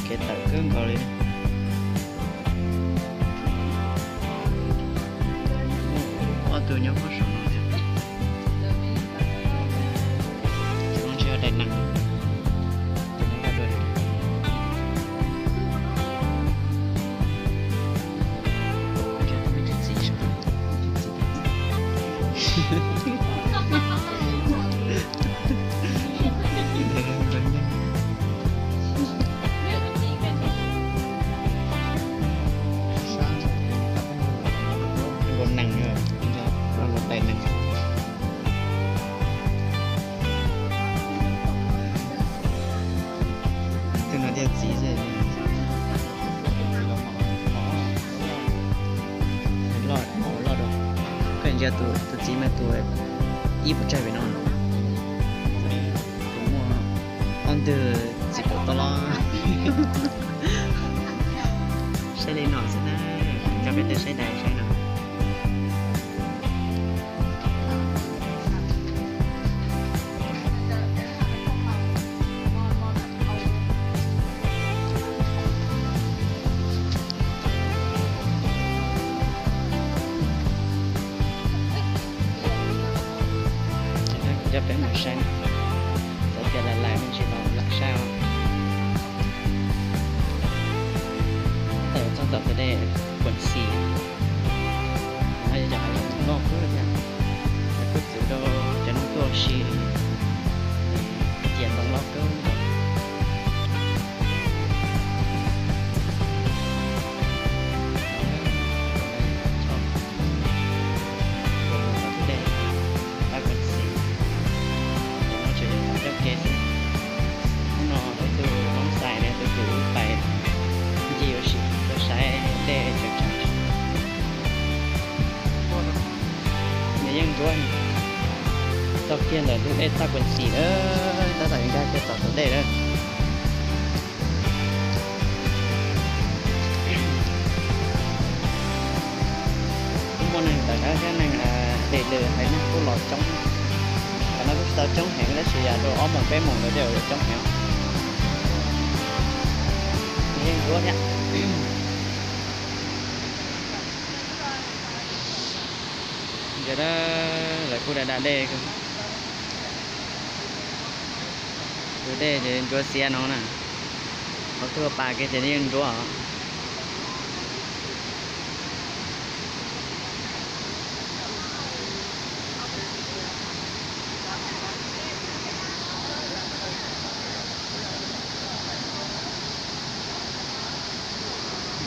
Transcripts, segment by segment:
Ces tawm kawg nkaus li. Muaj ob tug nyob hauv saum no thiab. Ces lub ntsej daim nees. Npua nees, daim nees. Tus no tias txiv xwb. Loj, loj dua. Koj ntsia tus txiv mas tus ib puas tsawg pem no. Tus muaj ob ntwg txiv kaum toj loj. Saib li no xwb na, coj peb tuaj saib dais saib no. Coj peb mus saib, txawm tias lais lais me ntsis los lam saib os. Tawm txog tom tus dej Kuam Xis no, yog cov hav zoov loj kawg thiab, kuj txwv rau cov neeg tuaj ua si, ciam ntoo loj kawg nkaus. Tus dej Kuam Xis, tus no tseem coj kev xwb. Hnub no tus Hmoob Xais ne, tus kwv pais ncig ua si tuaj saib dej tsaws tsag. Nws yeej nruab, txog kiag ntawm tus dej Taj Kuam Xis lawm, tab tom nkag kiag tom tus dej lawm. Kuj muaj neeg tawm thiab, neeg de lwm haiv neeg kuj los coob. Qhov no kuj tsis tau coob heev tab sis yog rau ob moos peb moos ntawd tej zaum yuav coob heev. Yeej nruab thiab. Ntawd lawv kuj da da dej. Tus dej ces nruab xiab no na. Qhov twg pas kiag ces yeej nruab os.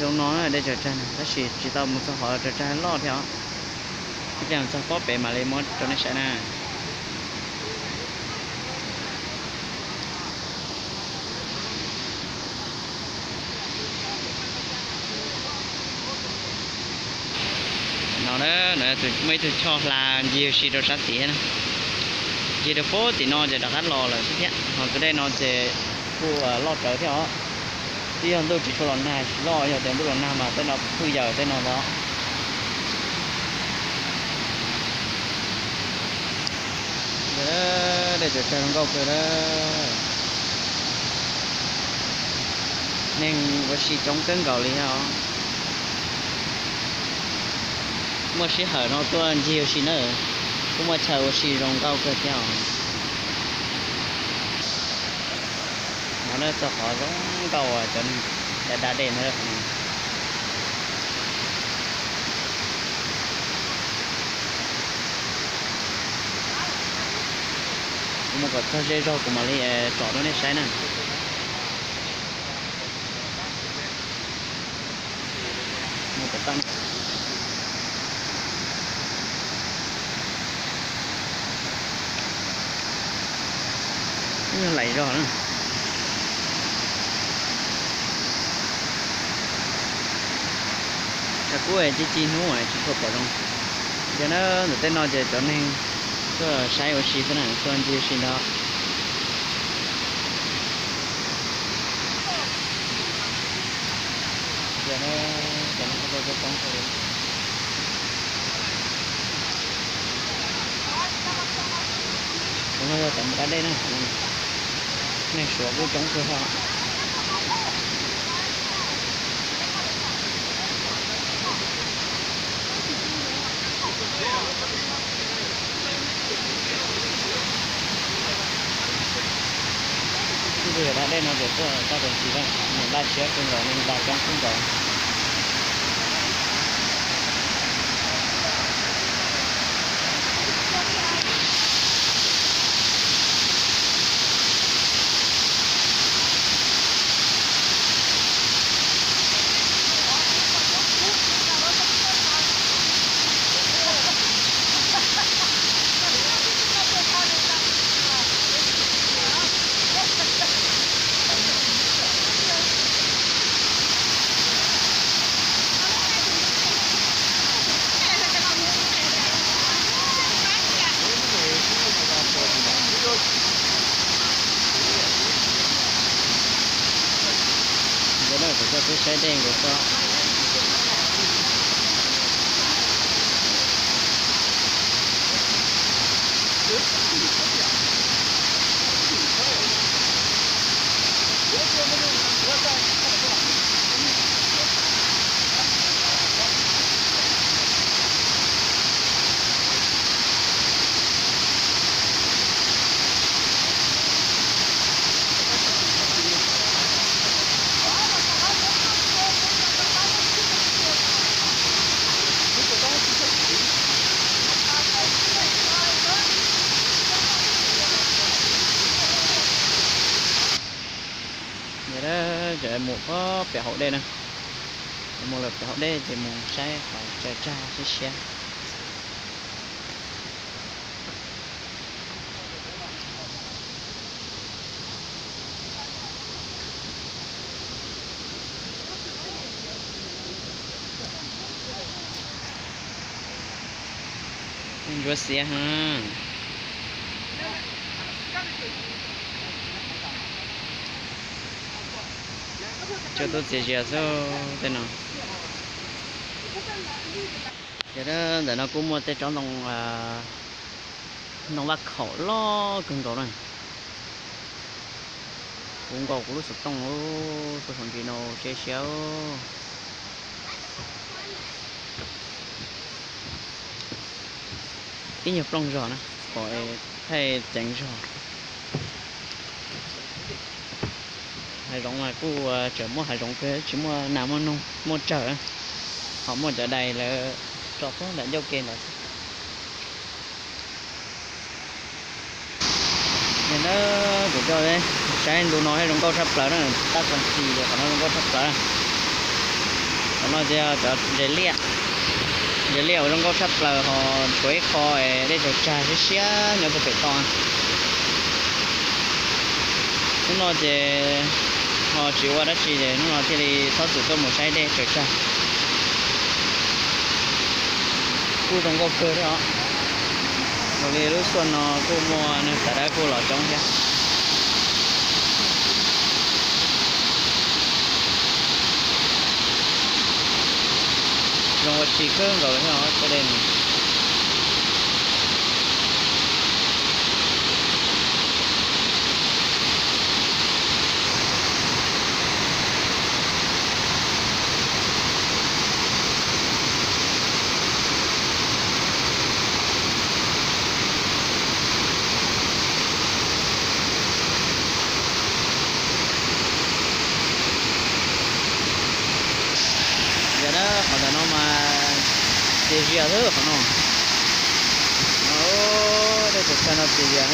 Zoo no dej tsaws tsag tab sis tsis tau mus txog qhov tsaws tsag loj thiab os. Ib pliag mus txog pob pem mam li muab rau nej saib na. No na, muaj ib tug choj hla ncig ua si rau sab tid na. Ncig rau pem tim no ces rov qab los lawm xwb thiab. Ho tus dej no ces kuj loj rawv thiab os. Twb yog ntuj tsis tshua los nag tsis loj, yog tias ntuj los nag mas tej no phwj yaws tej no los. Dej tsaws tsag zoo nkauj kawg lawm. Neeg ua si coob kawg nkaus li os. Muaj sij hawm no tuaj ncig ua si na, kuj muaj chaw ua si zoo nkauj kawg thiab os. No na txog qhov zoo nkauj uas cov neeg da da dej ntawd. Kuv mus kom txog ze zog kuv mam li tsom rau nej saib na. Yog laim zog na. Tshav kub ci ci hnub tsis tshua pom zoo. Yog na, ntawm tej no ces cov neeg tuaj saib ua si xwb na, tuaj ncig ua si ntag. Yog na, cov neeg tuaj tuaj coob kawg li. Tus no yog cov mus da dej na, neeg Suav kuj coob kawg thiab. Kuj yog da dej no ces tuaj tag tag kis na, nws da siab kawg nkaus, nws da coob kawg nkaus. Kuv coj peb saib dej nkaus xwb. Yog ces mus pem hauv dej na, mus lawm pem hauv dej ces mus saib qhov tsawg tsag siab siab. Ntsuab xiab ha. Tsuas tub txias zias xwb tej no. Ces ntawm no kuj muaj tej tsob ntoo, ntoo vaj khaum loj kawg nkaus na. Puv nkaus kuv lub xov tooj, kuv saum ntsis no siab siab. Ib nyuag plooj zog na, pom thaij ceev zog. Hav zoov mas kuj tseem muaj hav zoov kawg, tsis muaj nas muaj noog muaj tsawg, ho muaj cov dais lawv tso puag nram ncauj ke ntawd xwb. Nim no kuv coj saib ntu no zoo nkauj tshaj plaws na, tab tag kis ces qhov no zoo nkauj tshaj plaws. Qhov no ces yog cov ntses liaj, ntses liaj uas zoo nkauj tshaj plaws ho tshuav ib qho dej tsawg tsag siab siab nyob puag pem toj. Hnub no ces ho tsis ua dab tsi ces hnub no thiaj li txhob txwm tuaj mus saib dej tsawg tsag. Kuj zoo nkauj kawg thiab os. Raws li lub xuaj no kuj muaj neeg xav dawb kuj los coob thiab. Zoo ua si kawg nkaus li thiab os cov dej no. Yog na, qhov ntawm no mas txias zias xwb qhov no. Dej txawm tshaj no txias zias.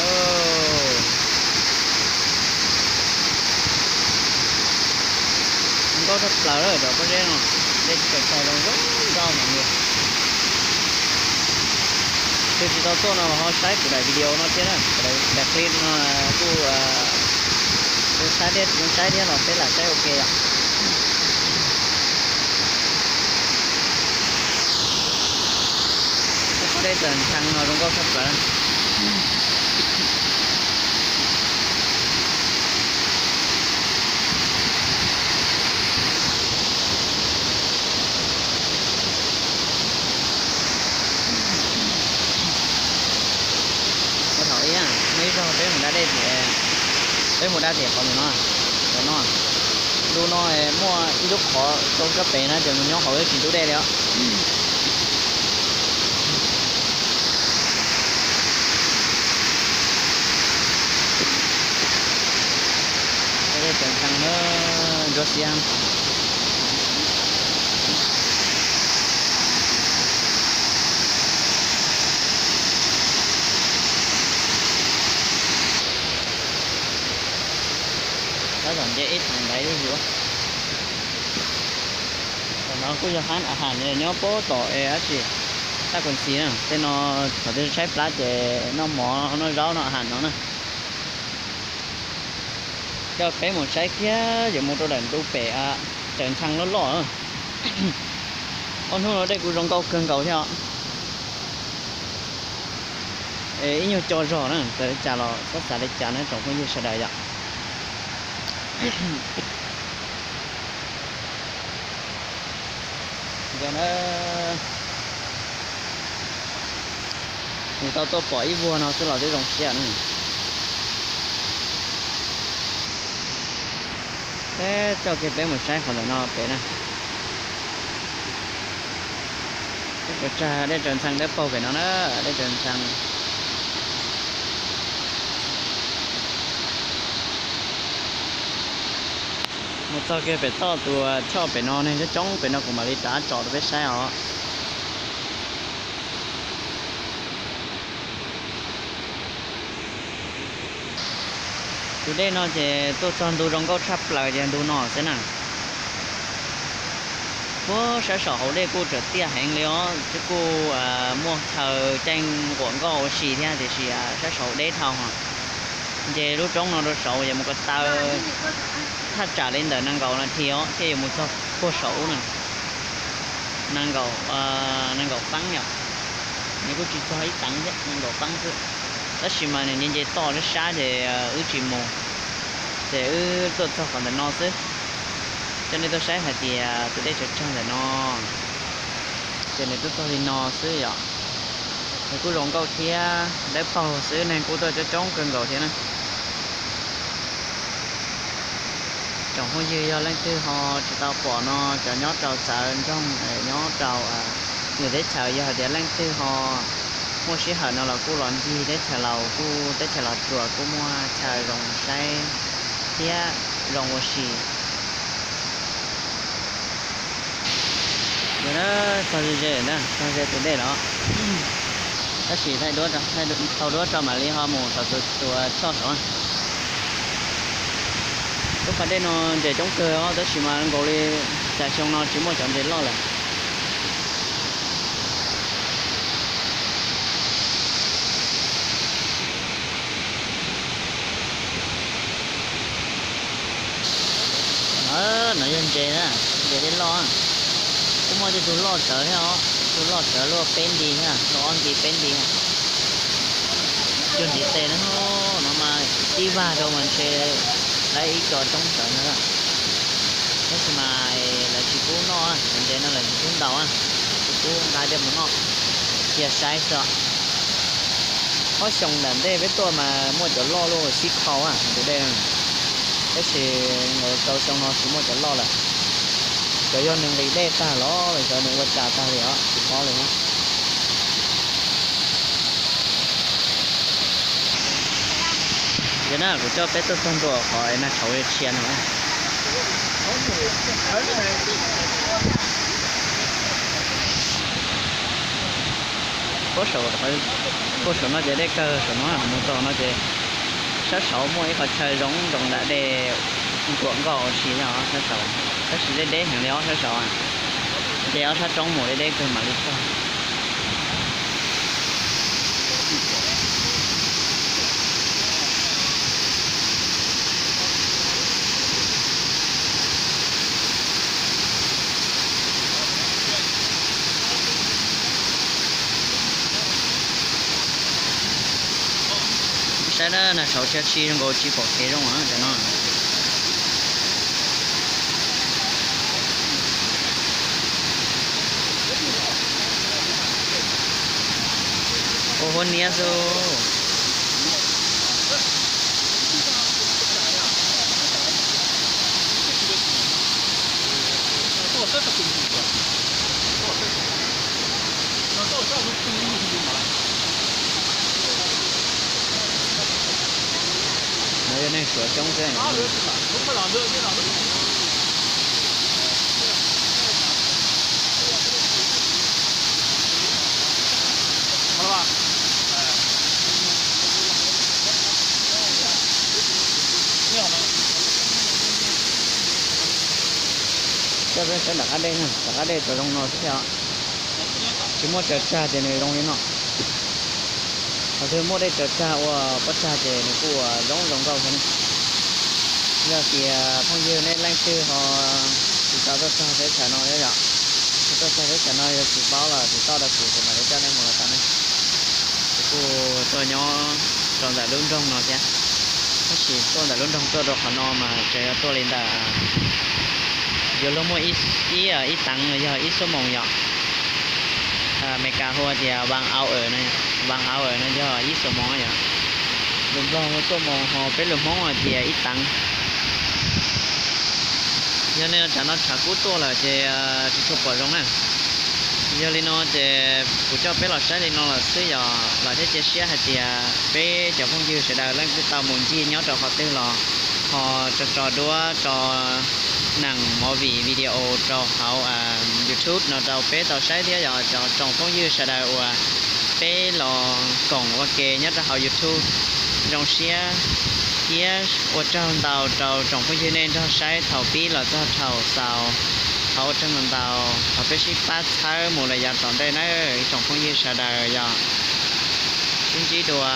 Nkauj tshaj plaws lawm cov pob zeb no, dej txawm tshaj zoo zoo nkauj heev li. Tus tsis tau tuaj no los ho saib kuv daim video no thiab na, kuv daim clip no kuj zoo saib thiab tsis zoo saib thiab los peb lam saib ua ke yom. Pob zeb txawm ntshee no zoo nkauj tshaj plaws. Ua thaum ib, muaj ib zaug peb mus da dej tim, peb mus da tim qhov ntawm no, qhov no, ntu no muaj ib lub qhov rau sab pem na ces mus nyob hauv tsis ntub dej li os. Xiab. Tab tom nce ib thaum ntaiv zuj zus. Tam no kuj yog hab a has nyob puag tom es dab tsi, Thaj Kuam Ntxhi na. Tej no thaum twg tshaib plab ces noj mov noj zaub noj a has no na. Coj peb mus saib kiag yuav mus rau daim ntu pem Raws Ntxhee loj loj. Ob hnub no dej kuj zoo nkauj kawg nkaus thiab os. Ib nyuag co zog na, txawm li cas los txhob xav li cas na tsoom phooj ywg sawv daws yom. Yog na, nws tau tuaj pom ib vuag no xwb los twb zoo siab na. Peb coj kiag peb mus saib qhov ntawm no pem na. Peb puas tsag dej Raws Ntxhee dawb paug pem no na, dej Raws Ntxhee. Mus txog kiag pem toj tus choj pem no neeg coob coob pem no kuv mam li rov tsom rau peb saib os. Tus dej no ces tuaj txog ntu zoo nkauj tshaj plaws ces ntu no xwb na. Puag sab saum hauv dej kuj tseem tiaj heev li os, twb kuj muaj chaw caij nquam nkoj ua si thiab tiam sis sab saum deb dhau. Nce lub roob no rau saud yog mus ko taw thaj tsam li ntawm nees nkaum nas this os thiaj yuav mus txog puag saum ub na. Nees nkaum, nees nkaum feeb yom. Nws kuj tsis txog ib teev thiab, nees nkaum feeb xwb. Tab sis mas nws nce nce toj sab sab ces wb tsis mus, ces wb tuaj txog qhov ntawm no xwb. Coj nej tuaj saib hais tias tus dej tsawg tsawg ntawm no, ces nws tuaj txog li no xwb yom. Nws kuj zoo nkauj thiab dawb paug xwb, neeg kuj tuaj coob coob kawg nkaus thiab na. Tsoom phooj ywg yog leej twg ho tsis tau pom no, cov nyob rau txawv nroog, nyob rau lwm teb chaws, yog hais tias leej twg ho muaj sij hawm no los kuj los ncig teb chaws Laus, kuj teb chaws Los Tsuas kuj muaj chaw zoo saib thiab zoo ua si. Yog na, txog ze ze na, txog ze tus dej los, tab sis thaij duab, thaij tau duab tso mam li ho mus saum tus choj saud. Lub pas dej no ntses coob kawg os, tab sis mas nkaus li cas xyoo no tsis muaj cov ntses loj lawm. No yog ntses na, ntses dej loj. Kuj muaj tej tug loj tsawv thiab os, tug loj tsawv luaj peb nti thiab, luaj ob nti peb nti. Cuag ntiv tes na, no mas tib vag rau mas ntshe lawv ib co roob tsawv no. Tab sis mas lawv tsis pub noj, cov ntses no lawv tsis pub ntaus, tsis pub nqa coj mus noj, cia saib xwb. Ob xyoos nram ntej peb tuaj mas muaj cov loj luaj sib khau tus dej, tab sis nkaus rau xyoo no tsis muaj cov loj lawm. Xyov yog nws nqis dej tag los xyov nws ua cas tag li os, tsis paub li na. Yog na, kuv coj peb tuaj txog ntua qhov nag tshauv tshiab no. Puag saum no ces dej kawg saum no, mus txog no ces sab saud muaj ib qhov chaw zoo zoo nram dej, nkuam nkoj ua si sab saud, tab sis deb deb heev li ob sab saud. Nce ob sab roob mus deb deb kawg mam li txog. Saib na, nag tshauv tshiab tshib zoo nkaus tsis pom kev zoo cov no. Ua huab niab xwb. No yog neeg Suav coob xwb. Coj peb saib nram qab dej na, nram qab dej tsuas zoo no xwb thiab. Tsis muaj tsaws tsag ces nws zoo li no. Qhov twg muaj dej tsaws tsag ua pob tsag ces nws kuj ua zoo zoo nkauj thiab ne. Yog tias phooj ywg nej leej twg ho tsis tau tuaj txog teb chaws no thiab yom, tsis tuaj txog teb chaws no yog tsis paub los tsis toj rau kuv, kuv mam li coj nej mus los tau ne. Kuv kuj tuaj nyob rau ntawm lub nroog no thiab, tab sis tuaj ntawm lub nroog tuaj rau qhov no mas tseem yuav tuaj li ntawm, yuav luag muaj ib, ib teev yog ib xuab moos yom. Amelikas hu tias one hour, one hour no yog ib xuab moos yom. Lus Nplog hu xuab moos ho peb lus Hmoob hais tias ib teev. Yog li no tsam no tshav kub tuaj lawm ces tsis tshua pom zoo na. Yog li no ces kuv coj peb los saib li no lawm xwb yog lawv thiaj cia siab hais tias peb cov phooj ywg sawv daws leej twg tau mus ncig nyob rau qhov twg los ho tso tso duab tso nees movie video rau hauv YouTube no rau peb tau saib thiab yog cov tsoom phooj ywg sawv daws uas peb los koom ua ke nyob rau hauv YouTube. Zoo siab thiab ua tsaug ntau rau tsoom phooj ywg nej nrog saib thaum pib los txog thaum xaus. Thov ua tsaug ntau ntau, thov peb sib pab txhawb mus lawm yav tom ntej nawb ib tsoom phooj ywg sawv daws yog sib ntsib dua.